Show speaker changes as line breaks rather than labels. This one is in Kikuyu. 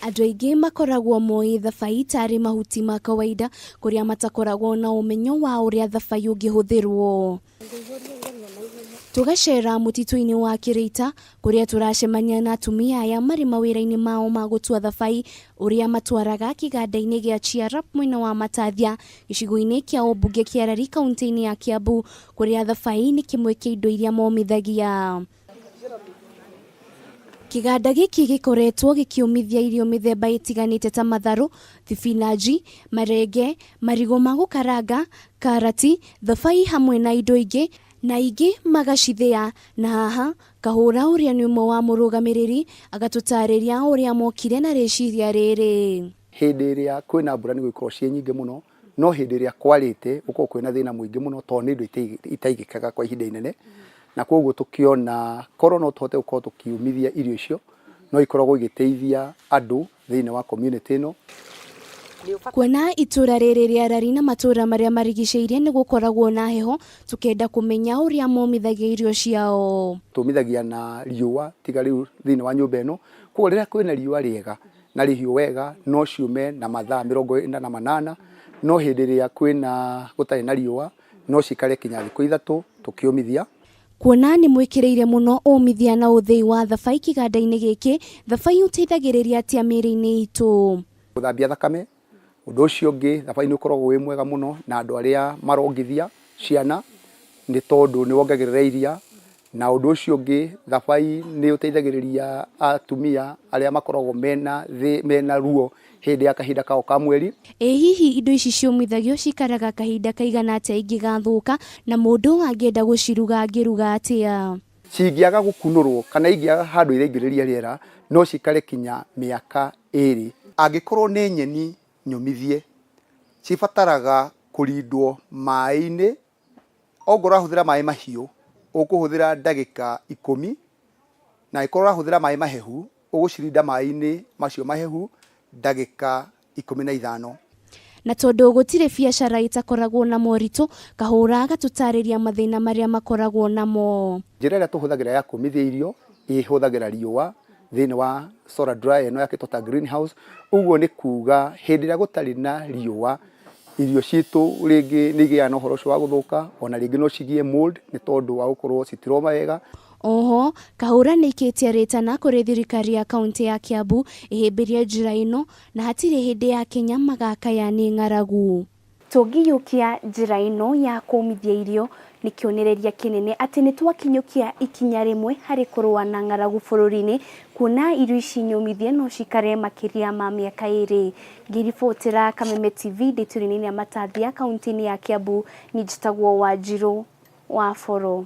Andũ aingĩ makoragwo moĩ thabai tarĩ mahuti ma kawaida kũrĩa matakoragwo na ũmenyo wa ũrĩa thabai ũngĩhũthĩrwo. Tũgacera mũtitũ-inĩ wa Kĩrĩita kũrĩa tũracemania na atumia aya marĩ mawĩra-inĩ mao ma gũtua thabai ũrĩa matwaraga kĩganda-inĩ gĩa Chiarap mwena wa Matathia gĩcigo-inĩ kĩa ũmbunge kĩa Lari kaunti-inĩ ya Kiambu kũrĩa thabai nĩ kĩmwe kĩa indo iria momithagia. Kĩganda gĩkĩ gĩkoretwo gĩkĩũmithia irio mĩthemba ĩtiganĩte ta matharũ, thibinanji, marenge, marigũ ma gũkaranga, karati, thabai hamwe na indo ingĩ, na ingĩ magacithĩa, na haha Kahũra ũrĩa nĩ ũmwe wa mũrũgamĩrĩri agatũtarĩria ũrĩa mokire na rĩciria rĩrĩ.
Hĩndĩ ĩrĩa kwĩna mbura nĩguo ikoragwo ciĩ nyingĩ mũno, no hĩndĩ ĩrĩa kwarĩte gũkoragwo kwĩna thĩna mũingĩ mũno tondũ nĩ indo itaigĩkaga kwa ihinda inene, na koguo tũkĩona korwo no tũhote gũkorwo tũkĩũmithia irio icio, no ikoragwo igĩteithia andũ thĩinĩ wa community ĩno.
Kuona itũra rĩrĩ rĩa Rari na matũra marĩa marigicĩirie nĩ gũkoragwo na heho, tũkenda kũmenya ũrĩa momithagia irio ciao.
Tũmithagia na riũa tiga rĩu thĩinĩ wa nyũmba ĩno, koguo rĩrĩa kwĩna riũa rĩega na rĩhiũ wega no ciũme na mathaa 48, no hĩndĩ ĩrĩa kwĩna gũtarĩ na riũa no cikare kinya thikũ 3 tũkĩũmithia.
Kuona nĩ mwĩkĩrĩire mũno ũmithia na ũthĩi wa thabai kĩganda-inĩ gĩkĩ, thabai ũteithagĩrĩria atĩa mĩĩrĩ-inĩ itũ?
Gũthambia thakame, ũndũ ũcio ũngĩ thabai nĩ ũkoragwo wĩ mwega mũno na andũ arĩa marongithia ciana nĩ tondũ nĩ wongagĩrĩra iria. Na ũndũ ũcio ũngĩ, thabai nĩ ũteithagĩrĩria atumia arĩa makoragwo mena ruo hĩndĩ ya kahinda kao ka mweri.
Ĩ hihi indo ici ciũmithagio cikaraga kahinda kaigana atĩa ingĩgathũka, na mũndũ angĩenda gũciruga angĩruga atĩa?
Cingĩaga gũkunũrwo kana ingĩaga handũ iraingĩrĩria rĩera, no cikare kinya mĩaka ĩrĩ. Angĩkorwo nĩ nyeni nyũmithie, cibataraga kũrindwo maĩ-inĩ. Ongorwo ũrahũthĩra maĩ mahiũ, ũkũhũthĩra ndagĩka 10, na angĩkorwo ũrahũthĩra maĩ mahehu, ũgũcirinda maĩ-inĩ macio mahehu ndagĩka 15.
Na tondũ gũtirĩ biacara ĩtakoragwo na moritũ, Kahũra agatũtarĩria mathĩna marĩa makoragwo namo.
Njĩra ĩrĩa tũhũthagĩra ya kũmithia irio, ĩhũthagĩra riũa thĩinĩ wa solar dryer ĩno yakĩtwo ta green house, ũguo nĩ kuga hĩndĩ ĩrĩa gũtarĩ na riũa, irio citũ rĩngĩ nĩ igĩaga na ũhoro ũcio wa gũthũka, ona rĩngĩ no cigĩe mold nĩ tondũ wa gũkorwo citiroma wega.
Oho, Kahũra nĩaikĩtie rĩtana kũrĩ thirikari ya kauntĩ ya Kiambu ĩhĩmbĩrie njĩra ĩno na hatirĩ hĩndĩ ya Kenya magakaya nĩ ng'aragu. Tũngĩiyũkia njĩra ĩno ya kũũmithia irio, nĩ kĩonereria kĩnene atĩ nĩ twakinyũkia ikinya rĩmwe harĩ kũrũa na ng'aragu bũrũri-inĩ, kuona irio ici nyũmithie no cikare makĩria ma mĩaka ĩrĩ. Ngĩribotera Kameme TV ndĩ itũra-inĩ rĩa Matathia, kauntĩ-inĩ ya Kiambu, niĩ njĩtagwo Wanjirũ wa Boro.